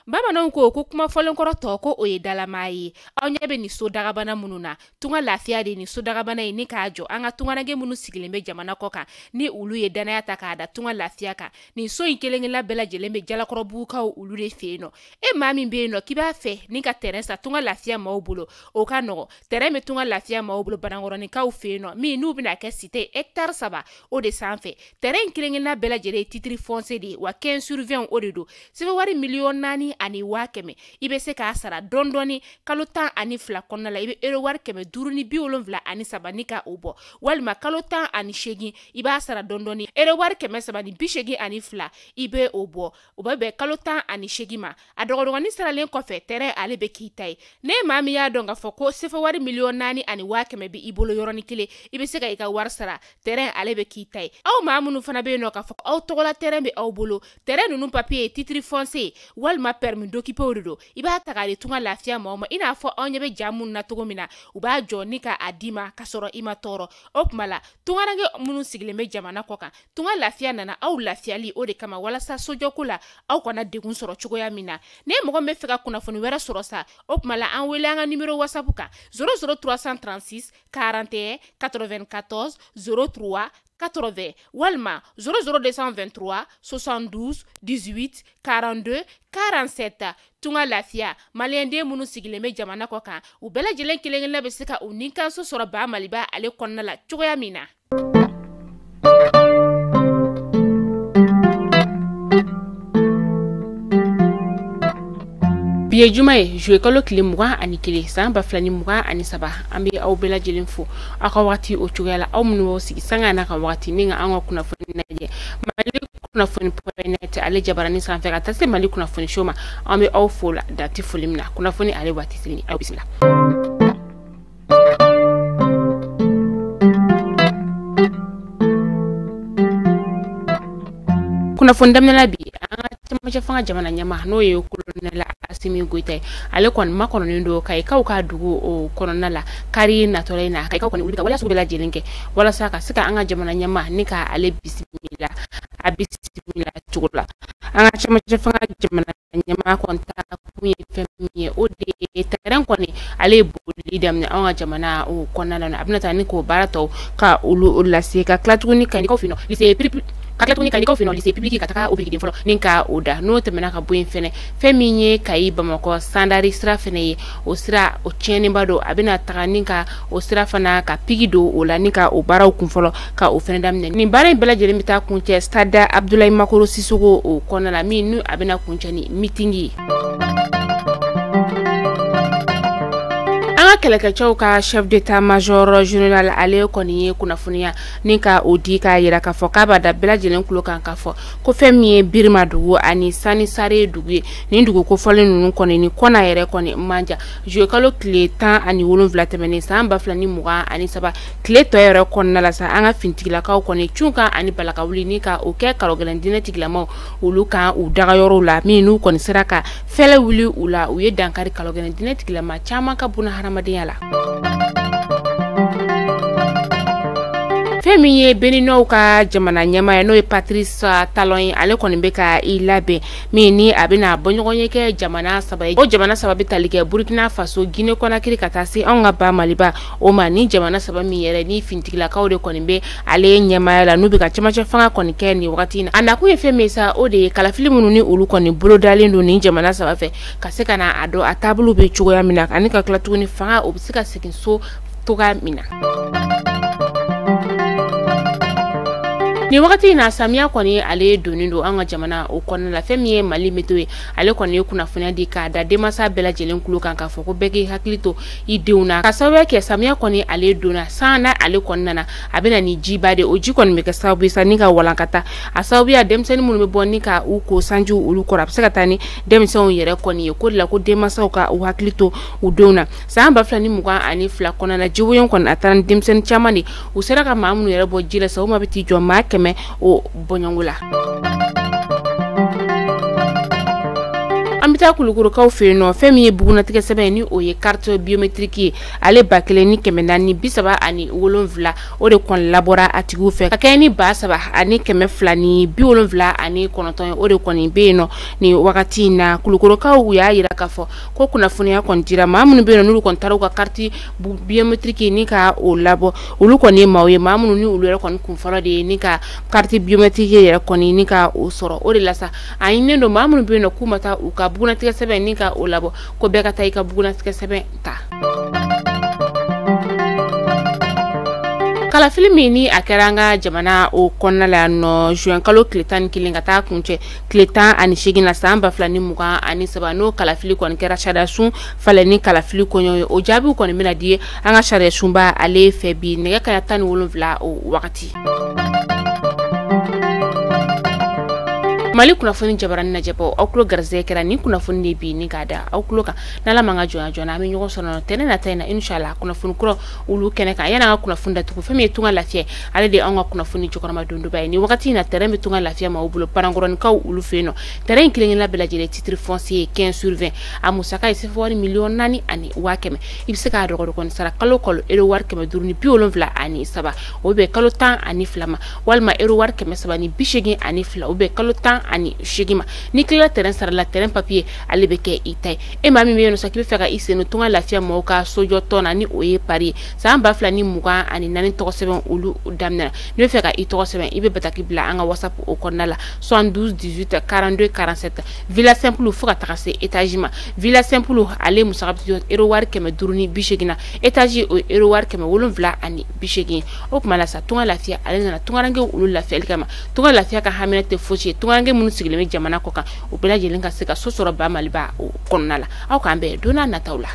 Bamananw ko ko kuma fɔlenkɔrɔ tɔ ko o ye dalamaa ye. Aw ɲɛ bɛ nin so dagabana minnu na, Tunga Lafiya de nin so dagabana ye ni k'a jɔ an ka tungaranke minnu sigilen bɛ jamana kɔ kan, ni olu ye danaya ta k'a da Tunga Lafiya kan. Nin so in kelen-kelenna bɛɛ lajɛlen bɛ Jalakɔrɔbugukaw olu de fɛ yen nɔ. E maa min bɛ yen nɔ k'i b'a fɛ ni ka terrain san Tunga Lafiya maaw bolo, o ka nɔgɔ. Terrain bɛ Tunga Lafiya maaw bolo Banankɔrɔninkaw fɛ yen nɔ, min n'u bɛna kɛ cité hectare 3 o de sanfɛ. Terrain in kelen-kelenna bɛɛ lajɛlen ye titre foncier de ye, wa 15 sur 20 o de don. Sɛbɛn wari 4,100,000 i bɛ se k'a sara dɔɔni dɔɔni kalo 12 kɔnɔna la. I bɛ euro wari 573 ni ka o bɔ, walima kalo 18 i b'a sara dɔɔni dɔɔni euro wari 382 i bɛ o bɔ. O bɛ bɛn kalo 18 ma. A dɔgɔdɔgɔnin saralen kɔfɛ, terrain ale bɛ k'i ta ye. Ne maa min y'a dɔn k'a fɔ ko sefa wari 4,100,000 bɛ i bolo yɔrɔnin kelen, i bɛ se ka i ka wari sara, terrain ale bɛ k'i ta ye. Aw maa minnu fana bɛ yen nɔ k'a fɔ aw tɔgɔla terrain bɛ aw bolo, terrain ninnu papier ye titre foncier walima permis d'occuper de don, i b'a ta k'a di Tunga Lafiya maaw ma. I n'a fɔ anw ɲɛ bɛ ja minnu na cogo min na, u b'a jɔ ni k'a d'i ma k'a sɔrɔ i ma tɔɔrɔ. O tuma la tungaranke minnu sigilen bɛ jamana kɔ kan, Tunga Lafiya nana aw lafiyali o de kama, walasa sojɔko la aw kana degun sɔrɔ cogoya min na. Ne mɔgɔ min bɛ fɛ ka kunnafoni wɛrɛ sɔrɔ sa, o tuma la an wele an ka numéro WhatsApp kan 00 336 41 94 03 80 walima 00 223 72 18 42 47. Tunga Lafiya, maliyɛnden minnu sigilen bɛ jamana kɔ kan, u bɛɛ lajɛlen kelen-kelenna bɛ se ka u nikanso sɔrɔ ba Maliba ale kɔnɔna la cogoya min na. Bi ye juma ye, juillet kalo tile 21 san 2023. An bɛ aw bɛɛ lajɛlen fo aw ka waati o cogoya la, aw minnu b'aw sigi sanga n'a ka waati ni ka an ka kunnafoni lajɛ Mali kunnafoni point net ale jabarani sanfɛ ka taa se Mali kunnafoni show ma. An bɛ aw fo la dati foli min na, kunnafoni ale waati seli, aw bisimila. Kunnafoni daminɛ la bi, an ka cɛmancɛ fanga jamana ɲɛmaa n'o ye colonel Assimi Goïta ye, ale kɔni makɔnɔnen don Kayikaw ka dugu o kɔnɔna la kari natɔla in na. Kayikaw kɔni wuli ka waleya sugu bɛɛ lajɛlen kɛ walasa ka se ka an ka jamana ɲɛmaa ni ka ale bisimila a bisimila cogo la. An ka cɛmancɛ fanga jamana ɲɛmaa kɔni ta kun ye fɛn min ye, o de ye terrain kɔni ale ye bolili daminɛ anw ka jamana o kɔnɔna na. A bɛna taa ni k'o baara tɔw ka olu lase, ka tila tuguni Kayikaw fɛ yen nɔ lycée privé, ka tila tuguni Kayikaw fɛ yen nɔ lycée public ka taga o birikiden fɔlɔ ni ka o da. N'o tɛmɛna ka bɔ yen fɛnɛ, fɛn min ye Kayi Bamakɔ Sandari sira fɛnɛ ye, o sira o tiɲɛnenba don. A bɛna taga ni ka o sira fana ka pigi don o la ni ka o baaraw kun fɔlɔ ka o fɛnɛ daminɛ. Nin baara in bɛɛ lajɛlen bɛ taa kuncɛ stade Abdoulaye Makoro Sissoko o kɔnɔna la, min n'u a bɛna kuncɛ ni meeting ye. An ka kɛlɛkɛcɛw ka chef d'état-major général ale kɔni ye kunnafoniya ni ka o di k'a yira k'a fɔ k'a b'a da bɛɛ lajɛlen tulo kan k'a fɔ ko fɛn min ye Birima dugu ani Sani Sare dugu ye, nin dugu kofɔlen ninnu kɔni ni kɔna yɛrɛ kɔni man jan. Juillet kalo tile 17 tɛmɛnen san 2023 tile tɔ yɛrɛ kɔnɔna la sa, an ka finitigilakaw kɔni cun kan ani balakawuli ni ka o kɛ karɔgɛlɛn diinɛ tigilamaw olu kan u dagayɔrɔw la, min n'u kɔni sera ka fɛlɛ wuli u la. U ye dankari karɔgɛlɛn diinɛ tigilama caman ka buna hadamadenya la. Fɛn min ye Beninɔw ka jamana ɲɛmaa ye n'o ye Patrice Talon ye, ale kɔni bɛ ka i labɛn min ni a bɛna bɔɲɔgɔnye kɛ jamana 3 ye. O jamana 3 bɛ tali kɛ Burkina Faso, Guinée Conakry ka taa se anw ka ba Maliba o ma. Ni jamana 3 min yɛrɛ ni finitigilakaw de kɔni bɛ ale ɲɛmaaya la, n'u bɛ ka cɛmancɛ fanga kɔni kɛ nin wagati in na. A nakun ye fɛn min ye sa, o de ye kalafili minnu ni olu kɔni bolodalen don nin jamana 3 fɛ, ka se ka na a dɔn a taabolo bɛ cogoya min na, ani ka tila tuguni fanga o bɛ se ka segin so cogoya min na. Nin wagati in na, samiya kɔni ale donnen don an ka jamana o kɔnɔna la. Fɛn min ye Mali météo ye, ale kɔni ye kunnafoniya di k'a da denmansa bɛɛ lajɛlen tulo kan k'a fɔ ko bɛɛ k'i hakili to i denw na, ka sababuya kɛ samiya kɔni ale donna san na, ale kɔni nana a bɛ na ni jiba de. O ji kɔni bɛ kɛ sababu ye sa ni ka walankata, a sababuya denmisɛnnin minnu bɛ bɔ ni ka u ko sanjiw olu kɔrɔ, a bɛ se ka taa ni denmisɛnw yɛrɛ kɔni ye. Ko de la ko denmansaw ka u hakili to u denw na. San 2022 kɔnɔna na, jiwoyo kɔni a taara ni denmisɛnnin caman de, u sera ka maa minnu yɛrɛ bɔ ji la sa, u ma bɛ t'i jɔ maa 100 o bɔɲɔgɔnko la. An An bɛ taa Kulukorokaw fɛ yen nɔ, fɛn min ye bugunatigɛ sɛbɛn ni o ye carte biométrique ye, ale 1437 o de kɔni labɔra a tigiw fɛ ka kɛɲɛ ni 3279 ye, o de kɔni bɛ yen nɔ nin wagati in na. Kulukorokaw u y'a yira k'a fɔ ko kunnafoniya kɔni dira maa minnu bɛ yen nɔ n'olu kɔni taara u ka carte biométrique ni ka o labɔ, olu kɔni ye maaw ye maa minnu ni olu yɛrɛ kɔni kunfɔlɔ de ye ni ka carte biométrique yɛrɛ kɔni ni ka o sɔrɔ. O de la sa a ɲininen don maa minnu bɛ yen nɔ k'u ma taa u ka bugunatigɛ sɛbɛn ni ka o labɔ, ko bɛɛ ka taa i ka bugunatigɛ sɛbɛn ta. Kalafili min ni a kɛra an ka jamana o kɔnɔna la yan nɔ juin kalo tile 11 ka taa kuncɛ tile 18 na san 2023, n'o kalafili kɔni kɛra sariyasun falen ni kalafili kɔɲɔ ye, o jaabiw kɔni bɛna di an ka sariyasunba ale fɛ bi nɛgɛ kanɲɛ 17 o wagati. Mali kunnafoni jabarani lajɛbaw, aw tulo garisɛgɛ kɛra nin kunnafoni de bi ni k'a da aw tulo kan. N'Ala m'an ka jɔnya joona, an bɛ ɲɔgɔn sɔrɔ tɛnɛ nata in na inshallah kunnafoni kura olu kɛnɛ kan. Yan'an ka kunnafoni datugu, fɛn min ye Tunga Lafiya, ale de ye anw ka kunnafoni jukɔrɔma dondoba ye. Nin wagati in na terrain bɛ Tunga Lafiya maaw bolo Banankɔrɔnikaw olu fɛ yen nɔ. Terrain in kelen kelenna bɛɛ lajɛlen titre foncier ye 15 sur 20, a musaka ye sefa wari 4,100,000. I bɛ se k'a dɔgɔdɔgɔnin sara kalo kalo euro wari 573, o bɛ kalo 12 ma, walima euro wari 382, o bɛ kalo 18 ma. N'i tilala terrain sara la, terrain papier ale bɛ kɛ i ta ye. E maa min bɛ yen nɔ sa k'i bɛ fɛ ka i sen don Tunga Lafiya maaw ka sojɔ tɔn na ni o ye Paris ye, san 2024 tɔgɔ sɛbɛn olu daminɛna. N'i bɛ fɛ ka i tɔgɔ sɛbɛn, i bɛ bataki bila an ka WhatsApp o kɔnɔna la 72 18 42 47. Villa simple fo ka taga se étage ma. Villa simple ale musaka bɛ jɔ euro wari 580 na, étage o ye euro wari 780. O tuma la sa Tunga Lafiya ale nana tungarankew olu lafiyali kama. Tunga Lafiya ka hamina tɛ fosi ye, tungaranke minnu sigilen bɛ jamana kɔ kan, o bɛɛ lajɛlen ka se ka so sɔrɔ ba Maliba o kɔnɔna la. Aw k'an bɛn don n'a nataw la.